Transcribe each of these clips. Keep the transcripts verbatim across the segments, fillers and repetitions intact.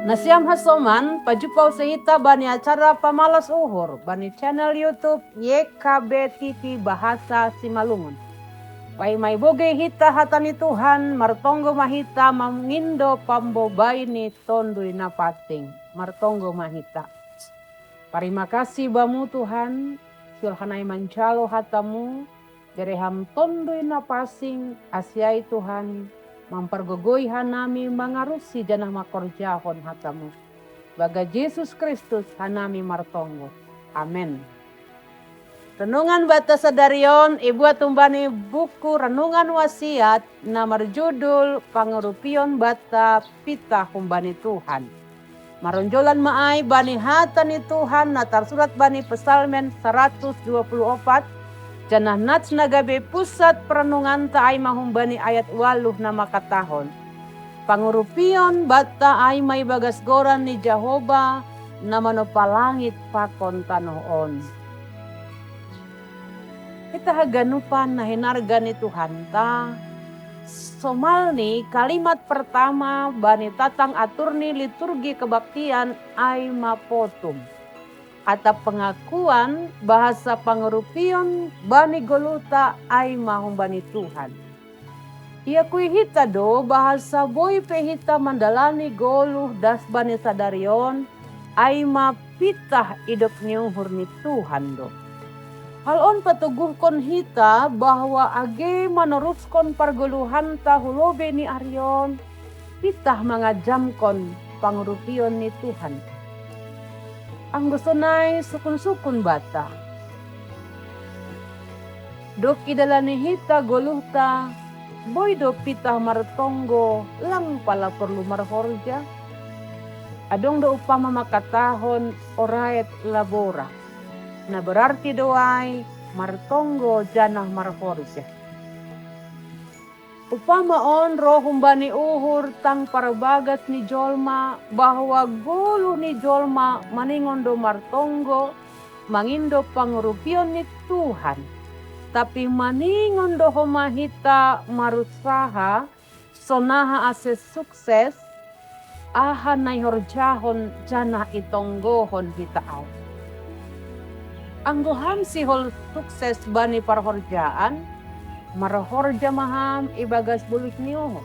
Nasiam hasoman, pajumpa usai hita bani acara pamalas uhur bani channel YouTube Y K B T V Bahasa Simalungun. Pai mai bogei hita hata ni Tuhan, martonggo ma hita mangindo pambobai ni Tondui Napasing. Martonggo ma hita. Tarima kasih bamu Tuhan, siul hanami manjalo hatamu, bere ham Tondui Napasing, ase ai Tuhan, mampargogoi hanami mangarusi janah mangkorjahon hatamu. Ibagas Jesus Kristus hanami martonggo. Amen. Renungan banta sadari on ibuat humbani buku Renungan Wasiat na marjudul Pangurupion Banta Pitah Humbani Tuhan. Maronjolan ma ai bani hata ni Tuhan na tarsurat bani Psalmen saratus dua puluh opat, janah nats na gabe pusat perenunganta ai ma humbani ayat ualuh na mangkatahon: Pangurupion banta ai ma ibagas goran ni Jahowa, na manompa langit pakon tanoh on. Hita haganupan na hinarga ni Tuhanta, somalni kalimat pertama bani tatang atur ni liturgi kebaktian ai ma potum, atap pengakuan bahasa pangurupion bani goluhta ai ma humbani Tuhan. Iakui hita do bahasa boi pe hita mandalani goluh das bani sadari on, ai ma pitah idop ni uhur ni Tuhan do. Hal on patoguhkon hita bahwa age manoruskon pargoluhanta hu lobei ni ari on, pitah mangajamkon pangurupion ni Tuhan. Anggo sonai sukun-sukun banta. Dob idalani hita goluhta, boi do pitah martonggo lang pala porlu marhorja? Adong do umpama mangkatahon ora et labora, na berarti do ai martonggo janah marhorja. Umpama on roh humbani uhur tang parbagas ni jolma bahwa goluh ni jolma maningon do martonggo, mangindo pangurupion ni Tuhan. Tapi maningon do homa hita marusaha, sonaha ase sukses, aha na ihorjahon janah itonggohon hita ai. Anggo ham sihol sukses bani parhorjaan, marhorja ma ham ibagas bulus ni uhur.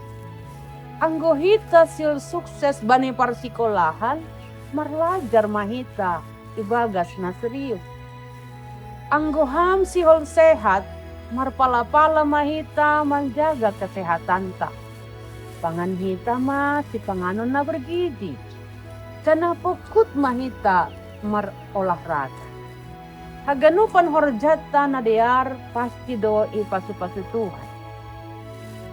Anggo hita sihol sukses bani parsikolahan, marlajar ma hita ibagas na serius. Anggo ham sihol sehat, marpala-pala ma hita manjaga kesehatanta. Pangan hita ma sipanganon na bergizi, janah pongkut ma hita marolahraga. Haganupan horjanta na dear pasti do ipasu-pasu Tuhan.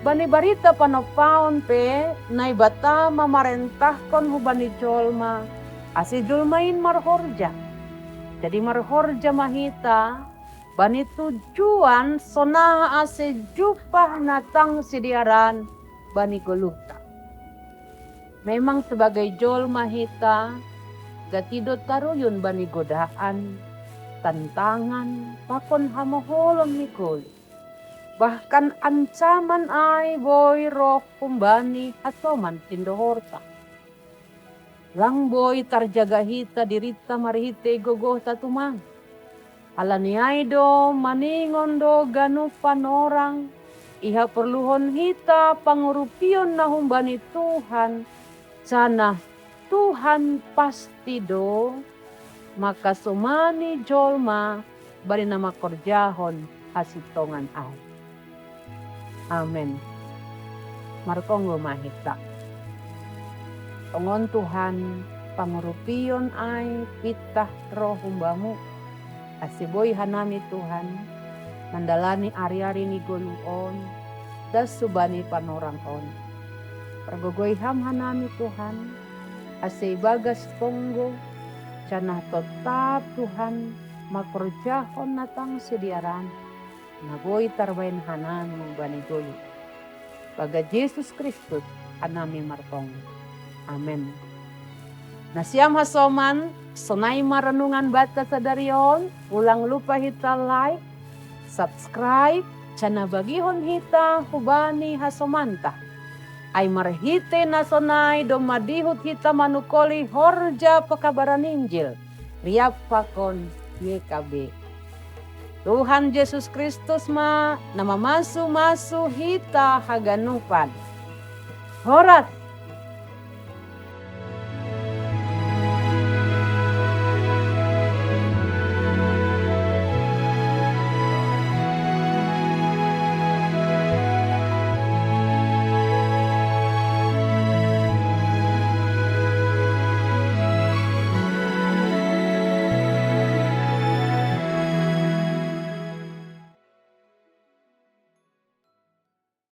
Bani barita panompaon pe, Naibata mamarentahkon hubani jolma, ase jolma in marhorja. Jadi marhorja ma hita, bani tujuan sonaha ase jumpah na tang sidearan bani goluhta. Memang sebagai jolma hita, gati do taruyun bani godaan, tantangan, pakon hamoholon ni goluh. Bahkan ancaman ai boi roh humbani hasoman sindohorta. Lang boi tarjaga hita dirinta marhitei gogohta tumang. Halani ai do maningon do ganup panorang, ihaporluhon hita pangurupion na humbani Tuhan, janah Tuhan pasti do mangkasomani jolma bani na mangkorjahon hasintongan ai. Amen. Martonggo ma hita. Tongon Tuhan, pangurupion ai pitah roh humbamu, ase boi hanami Tuhan, mandalani ari-ari ni goluh on, das hubani panorang on. Pargogoi ham hanami Tuhan, ase ibagas tonggo, janah totap Tuhan mangkorjahon na tang sidearan, na boi tarbahen hanami bani goluh. Ibagas Jesus Kristus hanami martonggo. Amen. Nasiam hasoman, sonai ma renungan banta sadari on, ulang lupa hita like, subscribe, janah bagihon hita hubani hasomanta. Ai marhite na sonai do madihut hita manukoli horja pakabaran Injil, riap pakon Y K B. Tuhan Jesus Kristus ma na mamasu-masu hita haganupan. Horas